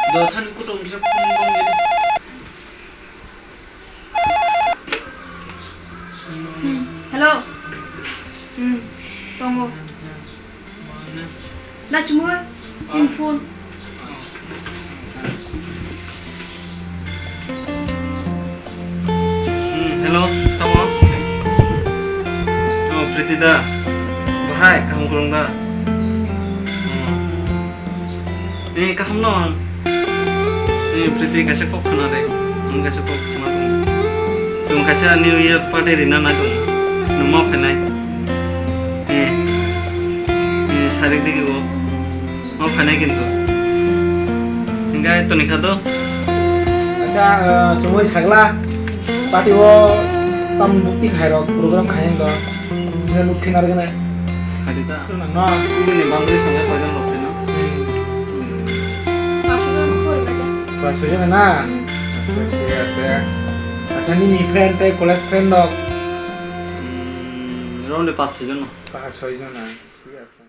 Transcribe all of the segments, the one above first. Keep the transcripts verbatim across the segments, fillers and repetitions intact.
Dothani kutung kisa phone bong gini. Hmm, hello. Hmm, tongo. Na chumui? Phone, phone. Hmm, hello, sabo? Oh, Priti da. Bahai, kaham kwrwng da? Hmm. Eh, kaham no ang. Eh, Priti, kaisa kok khna de. Ang kaisa kok sana tongo. Chwng kaisa New Year party rina nai tongo. Nwng ma phainai? Eh. Eh, sarik digi bo. Ma phainai kintu. Hingkai toni kha do? Acha, eh, chumui sagla. Party o tam bukti khairok program khai do. Kisa nuk khinar gana. Khadi ta. Sir nang no. Ini ni bangwi sangya koijon rok teno. Hmm. Paso jon khoi bade. Paso jon na? Hmm. Acha, thik ase. Acha, nini friend tei college friend rok? Hmm, ronde paso jon no. Paso jon na. Thik ase.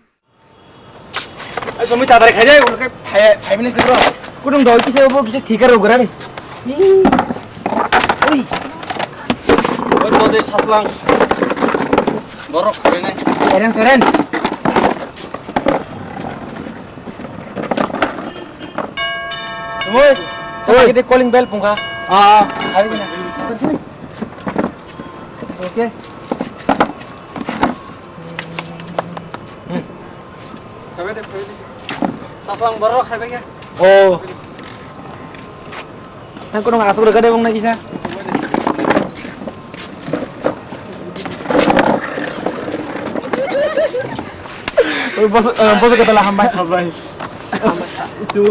Ai, somoi tatari khai jai, ulo khai phai, phai bini se bro. Kudung doi kisa bo kisa thika rw gra ni. Ui. Oi, to de saslang. Borok khai nai. Seren, seren. Oi. Oi. Kita calling bell pungkha. Ah, ah. Hai bini. Okay. Hmm. Saslang borok khai bai khe. Oh. Nang kono asuk rega de bong na kisa. Oi, boso, eh, boso kata lah hambai. Hambai. Itu.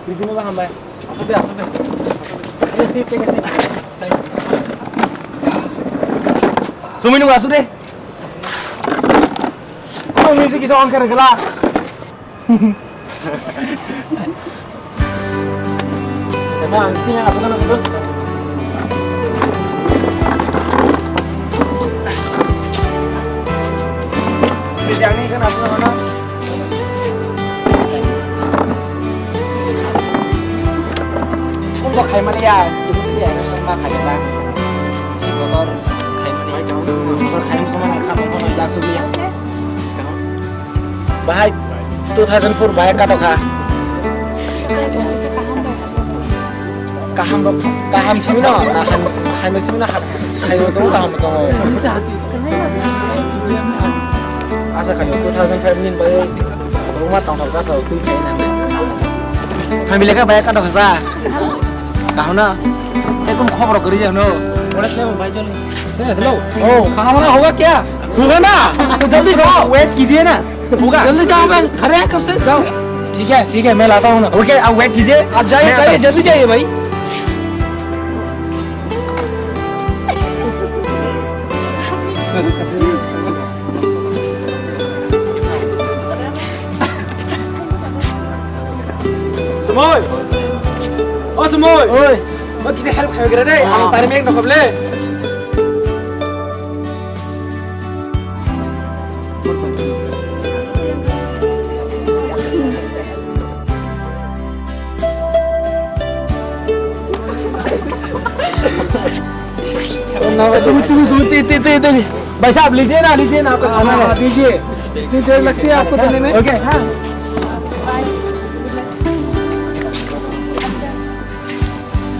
Itu lah hambai. Asuk de, asuk de. Take a seat, take a seat. Thanks. Suminu asuk de. Kono music kisa on kare gala. Emang sih yang aku kan aku. Ini yang ini kan aku mana? Kung kok khai mani ya, sibuk ya, ma khai ba. Motor khai mani. Motor khai mani sama nak khatong kono jak sugi ya. Bahai two thousand four bahai kato kha. Kaham rok, kaham simi no, kaham, kaham simi no, hai rok tongo, kaham tongo. Asa khayo two thousand five ni bai ruma tong thok thok twi khaina. Family ka bai ka dok sa. Kaham na. Te kun khobor kori jano. Oras le bai chole. Hello. Oh, खाना वाना होगा क्या? होगा ना। तो जल्दी जाओ। Wait कीजिए ना। होगा। जल्दी जाओ, मैं खड़े हैं कब से। जाओ। ठीक है, ठीक है, मैं लाता हूँ ना। Okay, आप wait कीजिए। आप जाइए, मैं आता जाइए, हूँ। जल्दी जाइए भाई। Sumoi! O Sumoi! Oi! O kisa help khai gra dei, ang sari mek nokop le. तुम, तुम, तुम, तुम, ते, ते, ते, ते। भाई साहब, लीजिए ना, लीजिए ना, आपका खाना है। हाँ, हाँ, दीजिए। कितनी देर लगती है आपको देने में? OK, हाँ।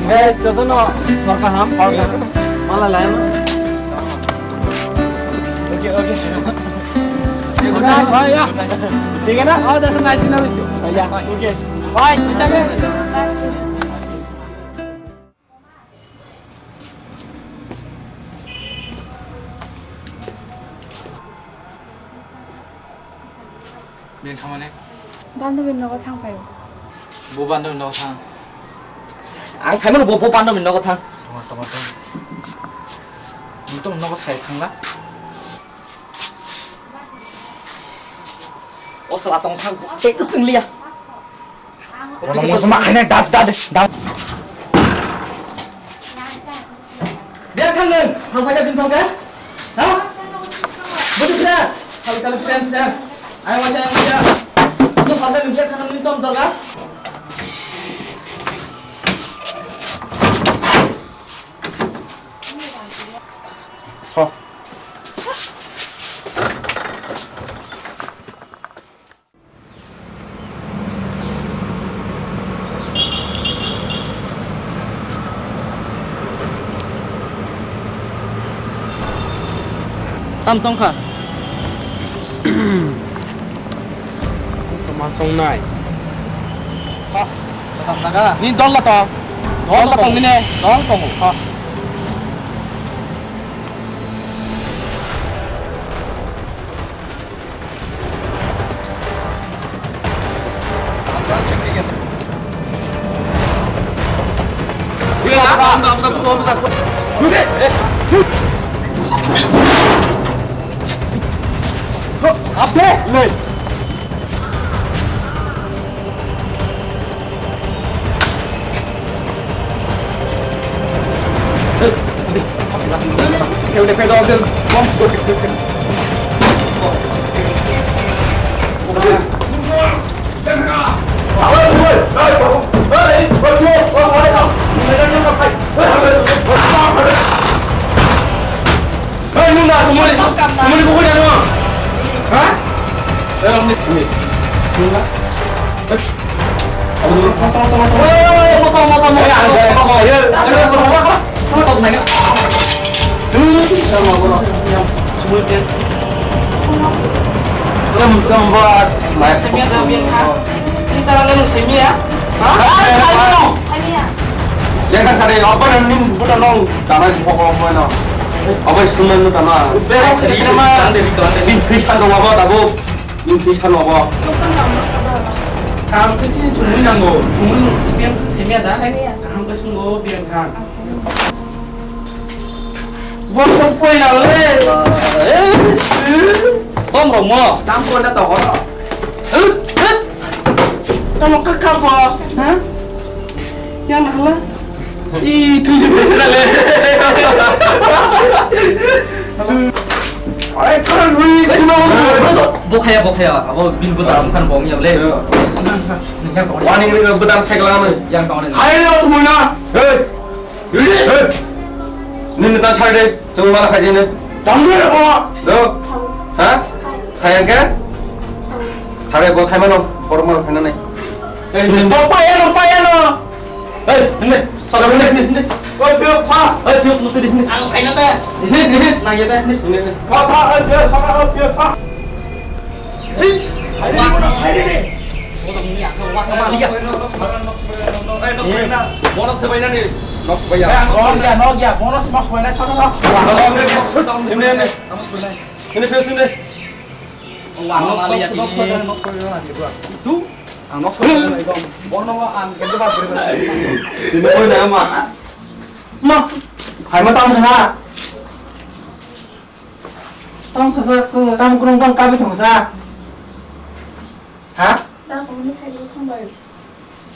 ए, चलो ना, और का हम, और का हम। माला लाया ना? OK, OK। ठीक है ना? हाँ, या। ठीक है ना? हाँ, that's a nice, you know। Bye, okay. Bye. Bini thangmani? Bandobini nogo thang phaio. Bo bandobini nogo thang. Ang saimano bo, bo bandobini nogo thang. Toma, toma, toma. Bo tongmani nogo sai thangla. O chwla tong sang, tei swng liya. Bono muchuma khaina dap, dap, dap. Biya thang nang, thang phaikha, bini thangkha? Ha? Bwtwi kha? Khali, khali, friend, friend. Ai, waisa, ai, waisa. Bono phalta ni biya thang nang, nini tom dorga. Ho. Tam chongkha. Toma chongnai. Ni dol la to. Dol la tong nini. Dol tongo. Hei, nwng da, chumui, chumui bukhuk da nwng? Ha? Hei, nwng da. Hei. Hei, moto, moto, moto. Moto, moto. Chumui, biang. Em, em, ba, mai. Semi ada biang, ha? Ini tahu kan semi ya? Ha? Semi ya. Jangan sadai, apa nang nin buta nong, tanah di pokok mana? Apa istimewa nu tanah? Berok di sana mah. Bin tuisan dong apa tabuk? Bin tuisan apa? Kamu kecil cuma nanggo, cuma yang semi ada. Semi ya. Kamu kesungguh biar kan. Bos, bos, poina le. Tom rok mo. Tam ko na to ho. Tamo ka ka bo. Ha? Yang na hala. I, tu je le. Ai, kan ri sino. Bo khaya, bo khaya. Abo bin bo ta kan bo mi le. Wani ri bo ta cycle ame. Yang kau ne. Sai le mo na. Hey. Nini ta chai de, chwng mala khai jene. Tamni rabo. Do. Ha? Sayang ke? Thare bo sai mano, bor mal khai na nai. Bo paya no, paya no. Hey, nini, sada nini, nini. Oi, pios pha. Hey, pios mutu nini. Ang khai na ta. Nini, nini, nang ya ta, nini. Pha, pha, oi, pios, sada, oi, pios pha. Bono swbainani. Nok ya, nok ya, bono swbainai thang thang. Ini, ini. Tu, ang nok swbainai dong. Bono ang kento ba. Ini koi na ma. Ma, hai ma tam sa. Tamo kasa ko. Tamo kurung tong kabi tong sa. Ha? Da kong ni khai thang bai.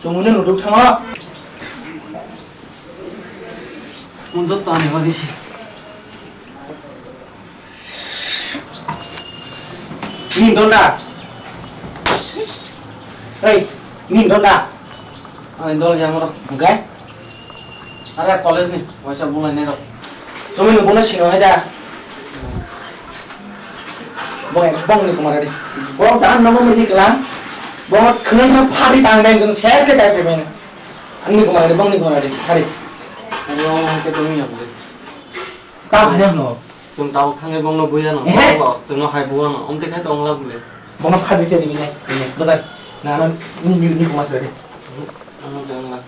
Chumui no nuduk thango. Mun jot to ani bagwi se. Ni dol da. Ei, ni dol da. Ani dol ya moro. Hwnkhe? Are college ni waisa bulainai rok. Chumui no bono sino hai da. Bong bong ni kumar adi. Bong dan nomo mesti kelang. Bong kena na phari tang beng jun ses ke kai pemain. Ani kumar adi bong ni kumar adi hari. Ani bong ke tumi ya bule. Ta hai no. Chwng tao thangwi bongno buya no, eh? Bongno chwngno hai buya no, omtwi khai tong la bole. Bongno phatwi chedi bini, bini, bwsai. Na, na, ni, ni, ni kuma sari. Ano de wngla.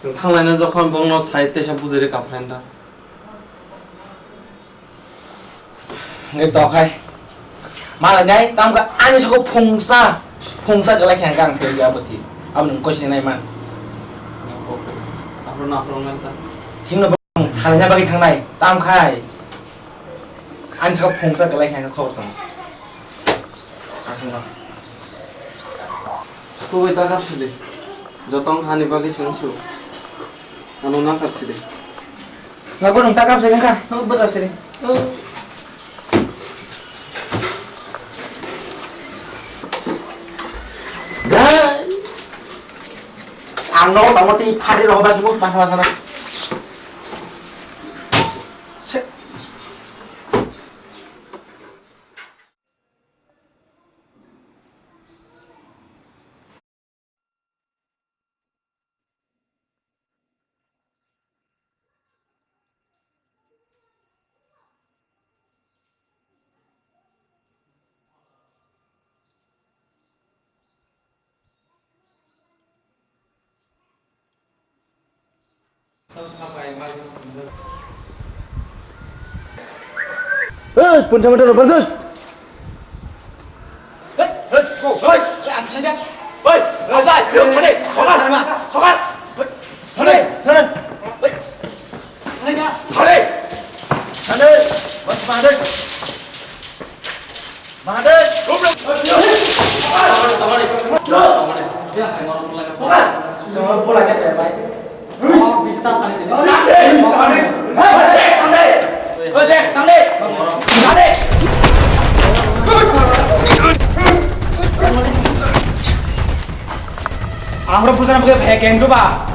Chwng thanglaina jokhon bongno sai teisa bujai rw kaphaina da. Ngai tokhai. Malai ngai, tamkha ani sako phungsa, phungsa kwlai khe ang khe ya bwtwi. Abo nwng kosi nai man. Aphuru na aphuru ngai ta. Thingno bwrang salaina bagwi thangnai, tamkhai. Ani saka phungsa kwlai khe ang khobor tong. Aswkno. Kubui ta kap sidi. Jotong hani bagwi seng su. Ano na kap sidi. Nga gurung ta kap sidi kha, no bwsa sidi. Ang no tamo ti phari roh ba mo ma ma sana. Hei, punsa mata no bantu. Amro bujana bwkhe phaya keng ba.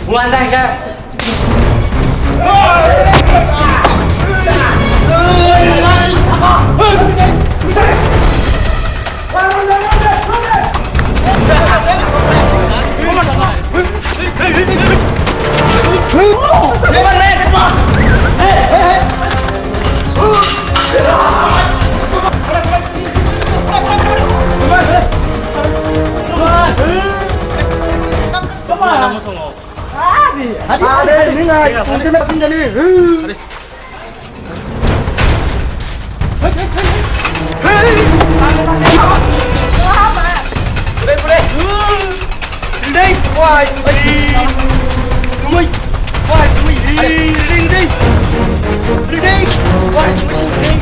Buan dai ka. Are, nung ai, tungte na sing jani. Pure, pure. Ready, why? Sumui. Why, sumui. Ready, ready. Ready, why, sumui, ready.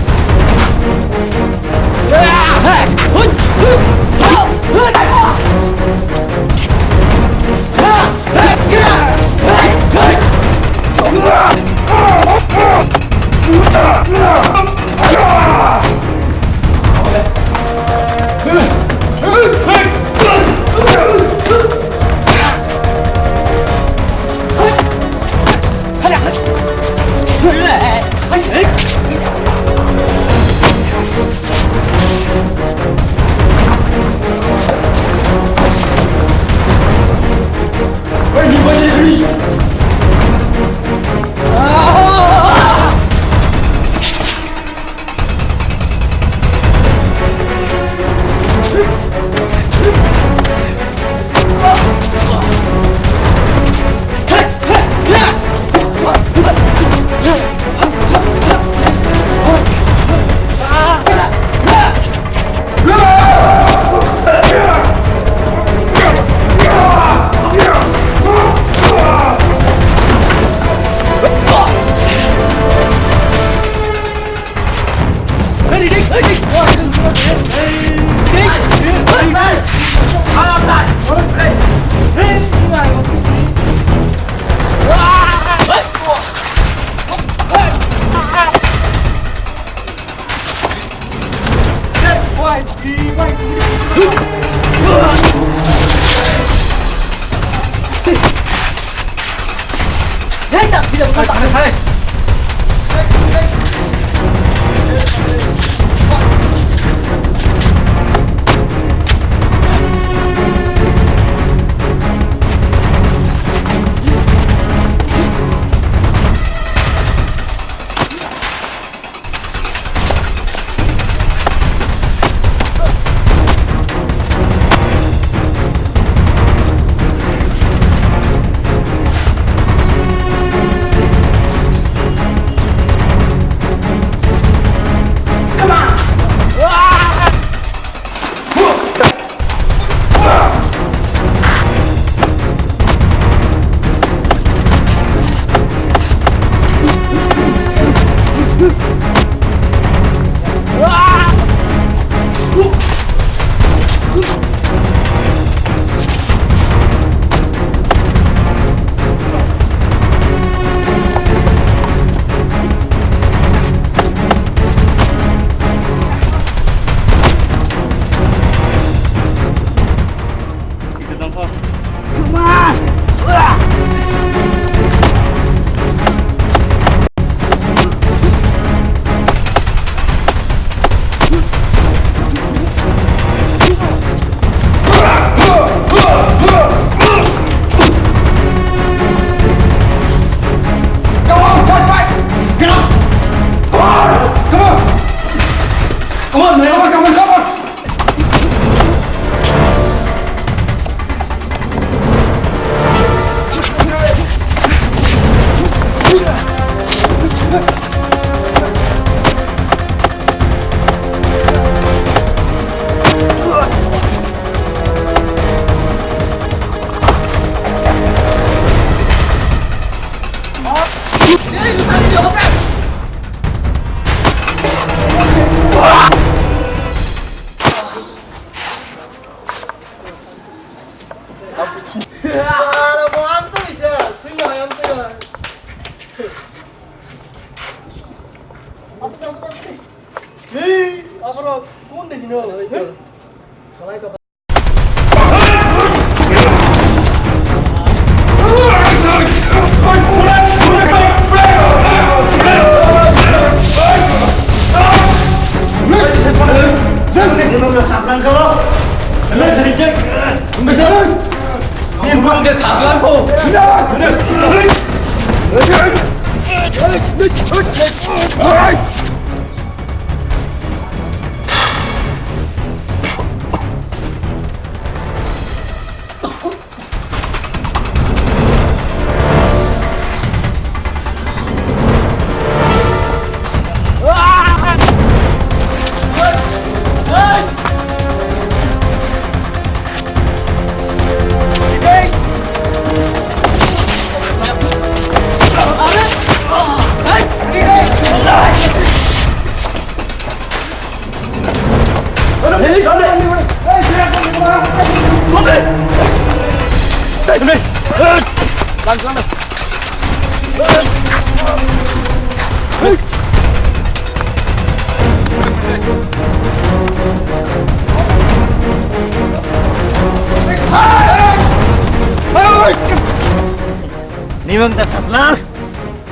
Nimang ta sasla.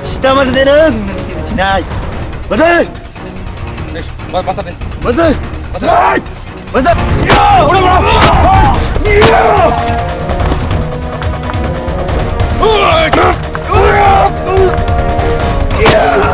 Sita mati de nang, nang tini tinai. Bade. Ba-, basa de. Bade. Basa. Bade. Ya, udah, udah. Ya.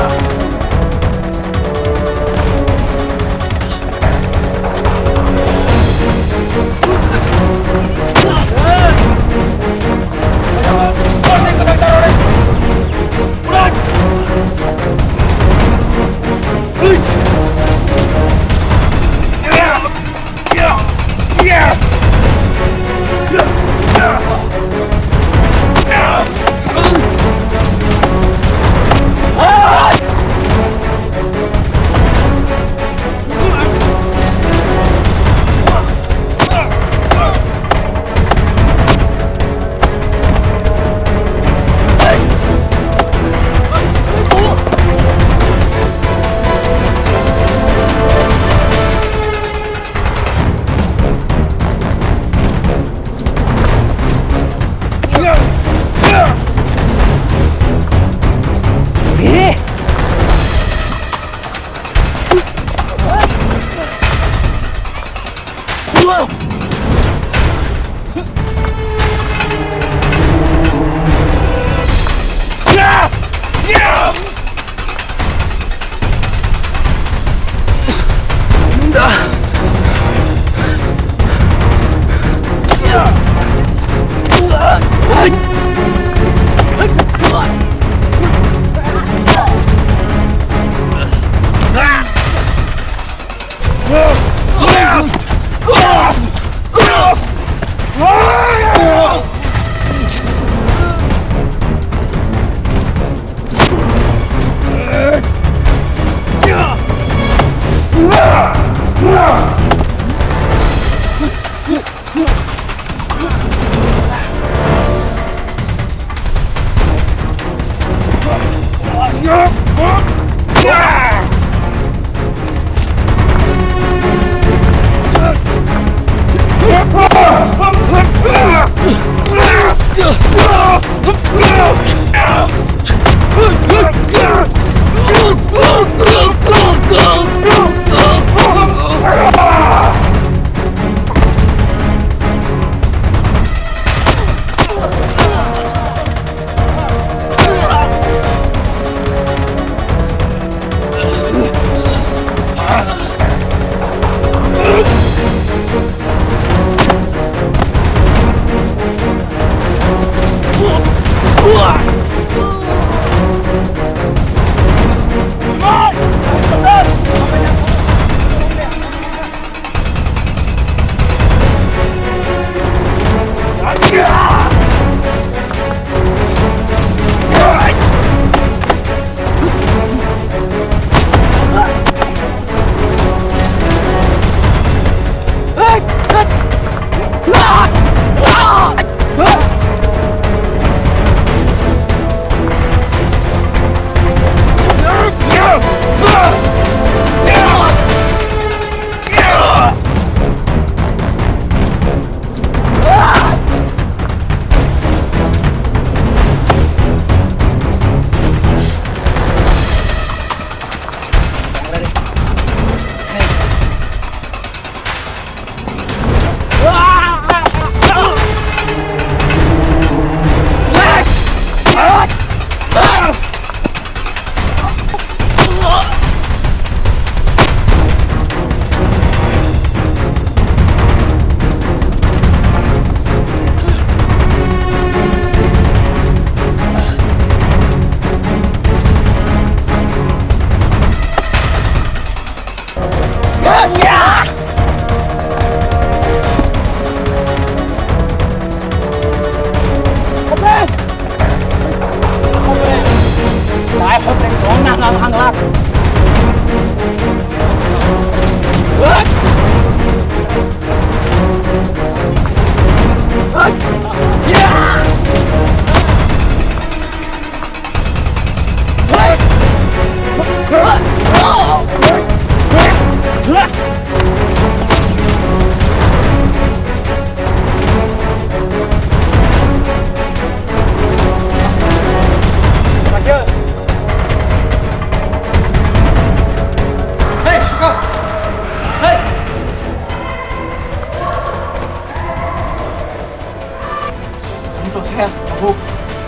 He, tabuk.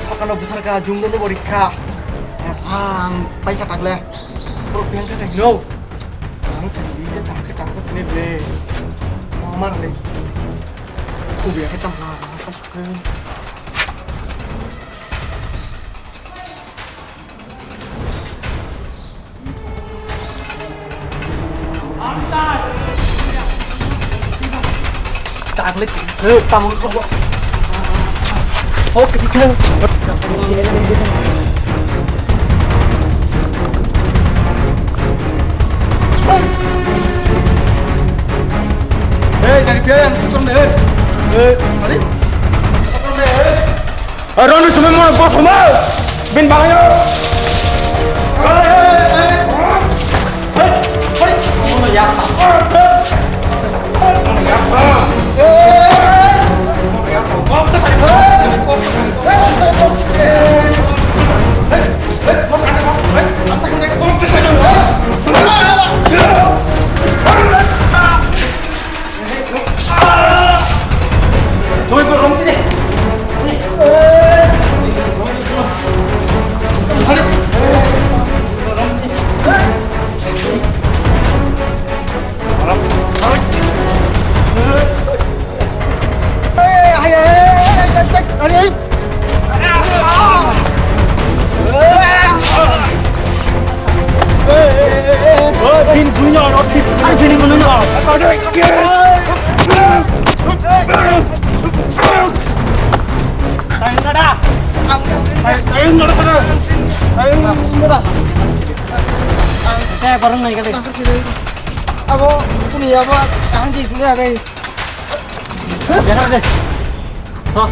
Sakano buthar ka, jung no bo rikha. He, ang pai ka takle. Pro piang ka no. Ang tini ke tak ke tak sa sini ble. Mar le. Ku biar kita mah, pas ke. Tang le, eh, tang le. Oh, ketika. Hei, dari biaya yang setor deh. Eh, sorry. Setor deh. Roni sumai mo bothoma bin bangayo. Abo kuni abo ahandi kuni ade. Biar deh. Hah?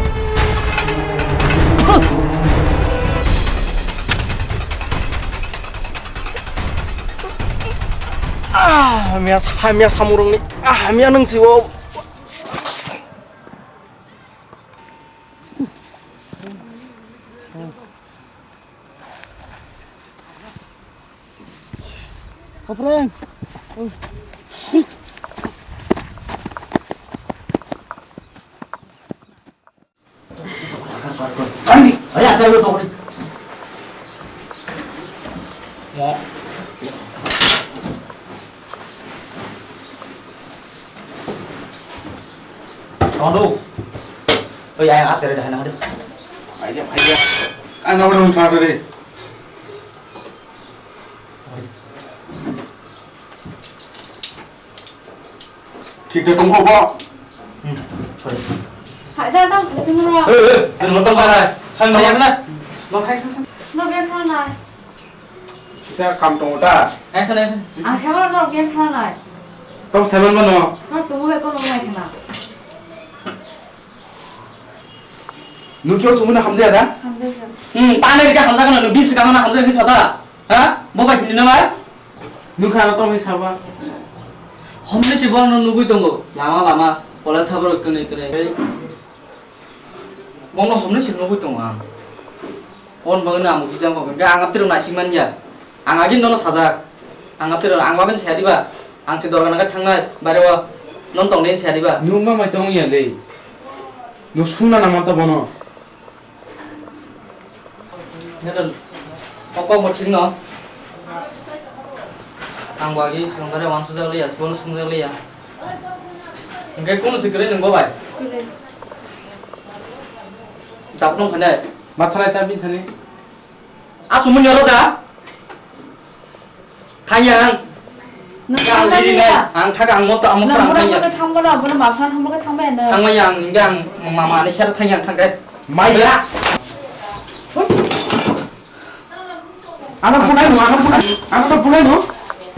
Ah, hamya, hamya samurung ni. Ah, hamya nung si wo. Kapren. Andi, aya, anda dulu, Pak. Ya. Ando. Oi, aya, asere dah, nah, deh. Aja, aja. Anda udah mau deh. Thik de tongkho bo. Hmm, sorry. Hai, da, da, da, sini dulu. Eh, eh, sini dulu, hai. Hai, hai, hai. Lo, hai, hai, hai. Lo, biar sana. Kisa kam tongo ta? Hai, sana, hai. Ah, siapa lo, lo, biar sana. Tong seven mano. Mas, tunggu, beko, lo, mai, kena. Nukyo chumuna hamjaya da? Hamjaya. Hmm, tane rika hamjaya kana, nubin sikama na hamjaya ni sota. Ha? Boba hini nama? Nukha na tongwi saba. Homni si bono nugui tongo. Lama lama, pola thabro kene kene. Bono homni si nugui tongo ang. Kon bagwi na amo kisa ko. Ang atiro na simanya. Ang agin dono sajak. Ang atiro, ang bagin saya diba. Ang se dorga naga thangnai, bare o, non tong den sari ba. Nung ma mai tong ya le. Nung sung na nama ta bono. Hetan, kok kok mo thik no. Ang bagi sung bare wan sujak liya, sung sung jak liya. Engke kunu sikre nung go bai. Dap nung khane. Ma thalai ta bin thani. Asumuni oro da. Thangya ang. Nang Ang thangya diri ya? Nai. Ang thaga ang moto amo Nang sarang mura thangya. Mura thangma na, bono masa thangma thangma na. Thangma yang, yang mama ni sara thangya ang thangkai. Maya. Ano punai no, ano punai, ano sa punai no.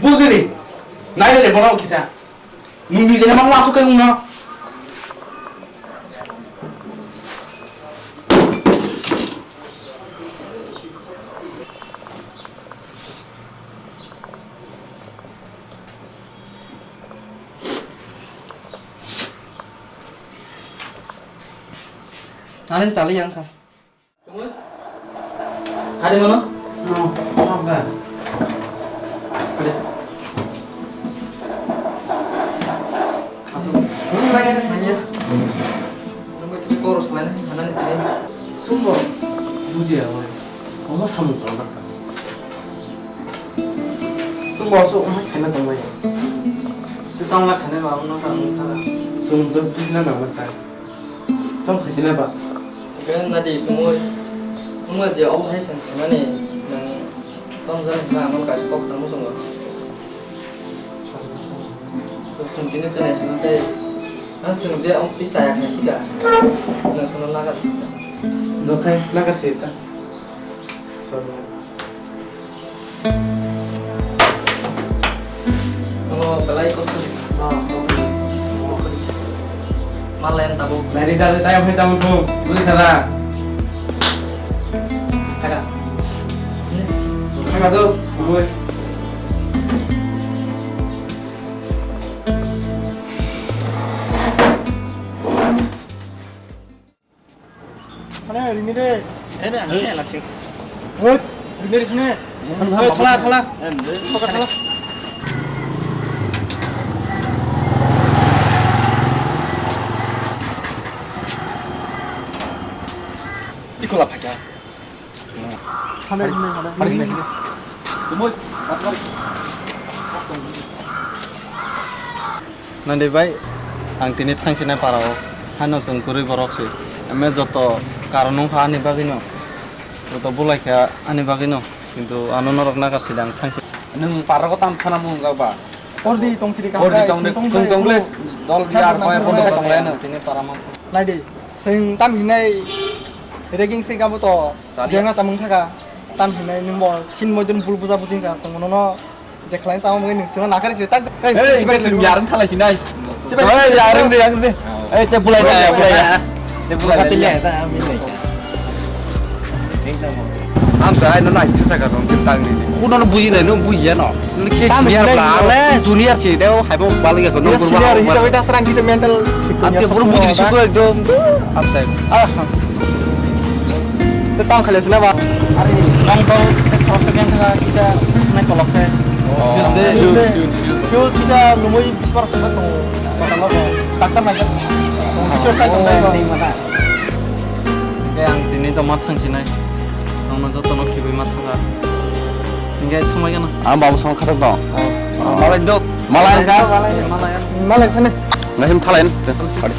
Bujini. Nai le bono kisa. Nung nijeni mang wansuk khe wngno. Ani chali yang kha. Hari mano? No, no, ba. Hari. Asuk. Nunggu lagi, nanya. Nunggu kita chorus lain, mana nih tadi? Chwngbo bujiya bai. Omo samung tangjakha. Chwngbo aswk wngkha khaina tongmani. Tei tongla khainai ba wngkha wngkha. Chwng bwrwi bujina nangma tai. Tong khaisina ba. Hwnkhe nadi chumui. Wngma je obo hai chwng khaimani nwng tongjaknai hwnma ano kaisa kok tangma chwngno. Chwng tini kwnai hwnma tei. Ang chwng je omo twi chaya khaisika. Nwng sono nagar. Dokhai nagar sita. Sorry. Oh, belai kosto. Oh, kosto. Malai ang tabuk. Nari dale tayo hai tabuk ko. Buli thara. Kaka. Kaka do. Bui. Mane rini de. Ene, ene, laksik. Hoi, rini de sini. Hoi, thala, thala. Em, de. Thala, thala. Ikola phaka. Hane, hane, hane. Hane, hane. Tumoi, mat mari. Nandi bai, ang tini thangsinai para o, hano chwng kwrwi borok se. Ame joto karon wngkha ani bagwino, joto bulaikha ani bagwino, kintu ano norok nagar sida ang thangsi. Nwng para o tam thana mung jak ba? Pordi tong siri Pordi kaham tong de, tong tong de, tong de, dol biar koi pordi tong le no. Tini para mang. Nai de, sing tam hinai ragging se gabo to, Chali. Jengna tamung thaka, tam hinai nung bo, sin mo jun bul buja bujing ka, sung no no. Je khlai tamo mungkin sima nakar sih tak. Hei, hei, sibai hei, tunggu. Yarung thalai sinai. Sibai. Hei, yarung de, yarung de. Hei, te bulai na, bulai na. Te bulai na. Kati lihat, tak, amin ni. Am sa, ai, no, na, isa sa ka, no, tang ni. Kuno no buji na, no, buji ya, no. Ni kisi tam senior hinai ba, no. Le, junior si, de, hai bo, balik ka, no, dia kurba senior ba. Hisabe ta serang kisa mental. Am te, buru buji, suku, ekdom. Am sa. Ah. Te tang khailai sina ba? Are, nang to te khoroksa khe wngkha kisa nai kolok khe. Oh. Use de, use de. Use, use, use. Use kisa lumui bismar khwlai tongo. Patalo bo. Doctor nai khe. Doctor sai tongo. Oh, tei mata. Hingke ang tini to ma thang sinai. Nongno jotono khibi ma thang kha. Hingke thangbai gana. Ang babu song khatok dong. Oh. Malai dok. Malai ka? Malai. Malai. Malai khane. Nahim thalai. Ade.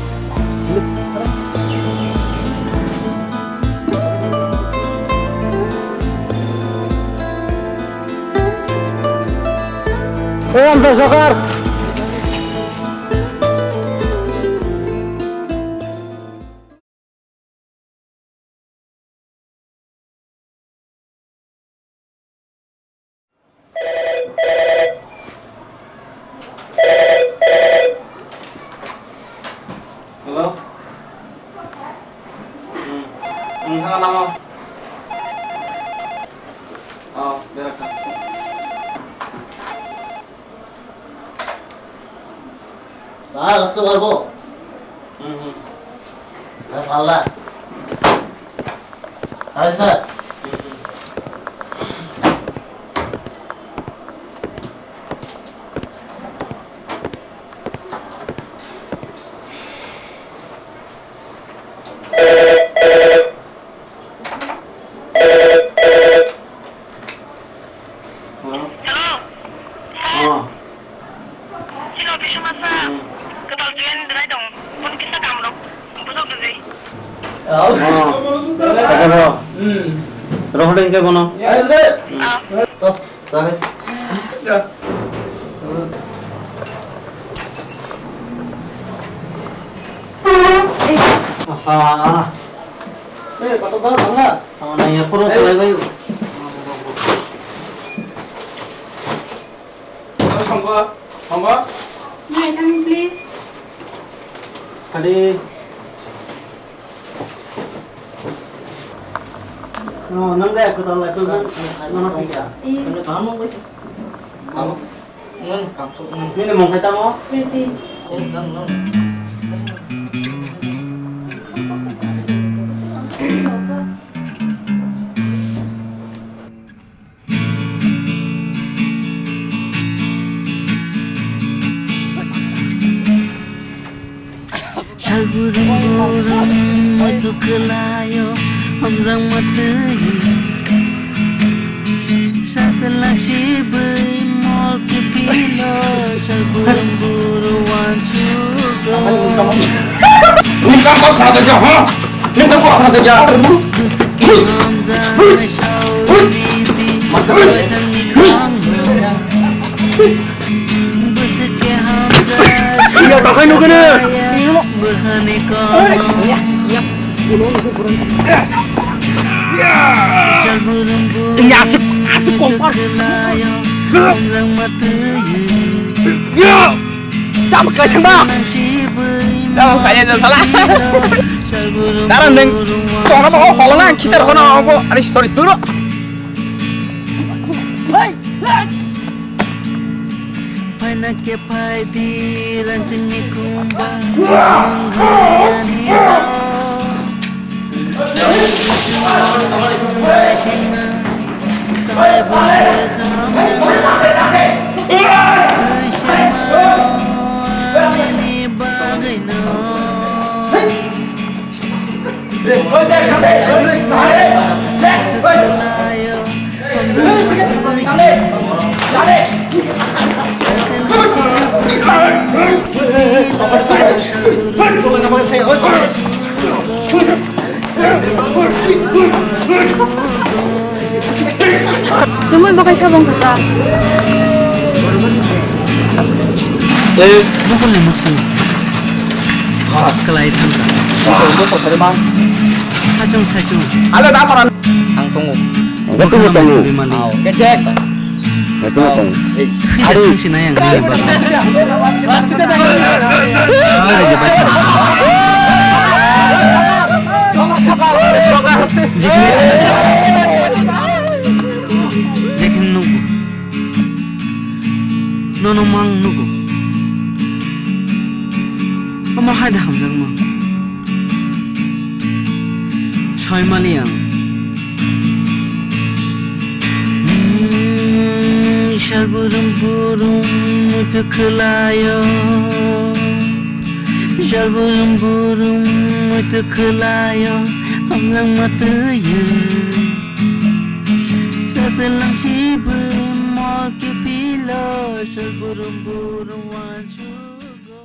Ei, Amsa Sokar! Hello? Hmm. Hmm, thangan namo? Oh, berak ka. Sir, আসতে পারবো? হুম, হুম। হ্যাঁ, পাল্লা। আরে sir. Hello. Oh. Chini office o masa kwtal train drai tong. Bun kisa kam rok bujok di. Oh. Rohor engke bono. Yes, sir. Ah. Chale. Aha. Eh, patok ba, bangla. Tamo nai ya, puro chalai bai. Songko, songko. May I come in, please? Tadi. Oh, nang dai aku tahu lah, aku kan mana pikir. Iya. Kamu? Ngan kamsok ngan. Nini mung khe tamo? Pretty. Ngan ngan. Salburi borang metu kelayo, Hamjang matwi sasalak sibwi mol kipilo salburung buru wansugo. Nini kam kok sana saja, ha? Nini kam kok sana saja? Hamjang sawi di Iya, takai nukene. Iya, asik, asik kompor. Iya. Jam kai thangba. Jam kai thangba, salah. Darang neng. Tong nama oh, kalau nang kita rohona aku, ani sorry dulu. Phaina khe phai di, rangchini khumba, Chumui bo kaisa bong kasa. Eh, bukulni mukhung. Kalai thangka. Sachung, sachung. Ang tongo. Ang tongo, tongo. Kecek. Ang tongo, tongo. Sari. Jekheno nukgo. Nono mang nukgo. Omo hai da hamjakma. Soi mali ang. Hmm, sal burum burum muitu khwlaio. Sal burum burum muitu khwlaio. Hamjakma twiwi. Saselang sibwi mol kipilo, sal burum burum wansugo.